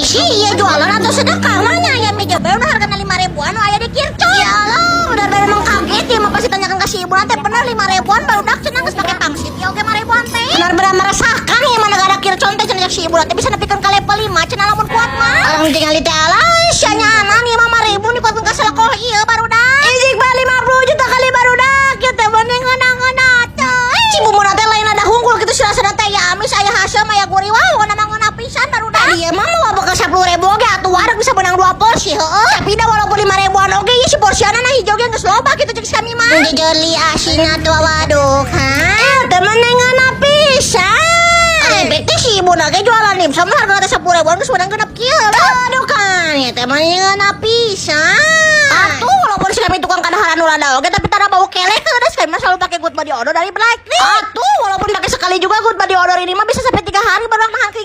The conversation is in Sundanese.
Si iya jualan atau sedekah mah nya aya mie jeber udah hargana 5 ribuan nu aya di Kircon. Ya Allah, benar-benar emang kaget ya mah pasti tanyakan ke si ibu nanti bener 5 ribuan barudak cenah geus pake pangsit ya oge 5 ribuan teh. Benar-benar meresahkan ya mah negara Kircon teh cenah si ibu nanti bisa nepikeun ka level 5 cenah lamun kuat mah. Orang tinggal teh alah sia nyana nih mah 5 ribu nih kuatkeun ka selekoh ieu barudak. Ijik mah 50 juta kali barudak kieu teh mending ngeunah-ngeunah teh. Si bumbu teh lain ada hungkul gitu si rasana teh ya amis aya haseum aya gurih, wah pokona mah ngeunah pisan barudak. Tadi mah mau bakal 10 ribu oge atuh wareg bisa menang dua porsi heueuh. Tapi dah walaupun 5 ribuan oge ieu si porsiana nah hijau ge geus loba gitu cek si kami mah. Jeli asin atuh waduh ha. Eh teh mah ngeunah pisan. Rebek teh si ibu ge jualan dimsum harga teh 10 ribuan geus menang genep kieu. Aduh kan ya teh mah ngeunah pisan. Atuh walaupun si kami tukang kadaharan nu lada oge tapi tara bau kelek udah si kami mah selalu pakai Good Body Odor dari Black. Atuh walaupun pakai sekali juga Good Body Odor ini mah bisa sampai 3 hari baru nahan.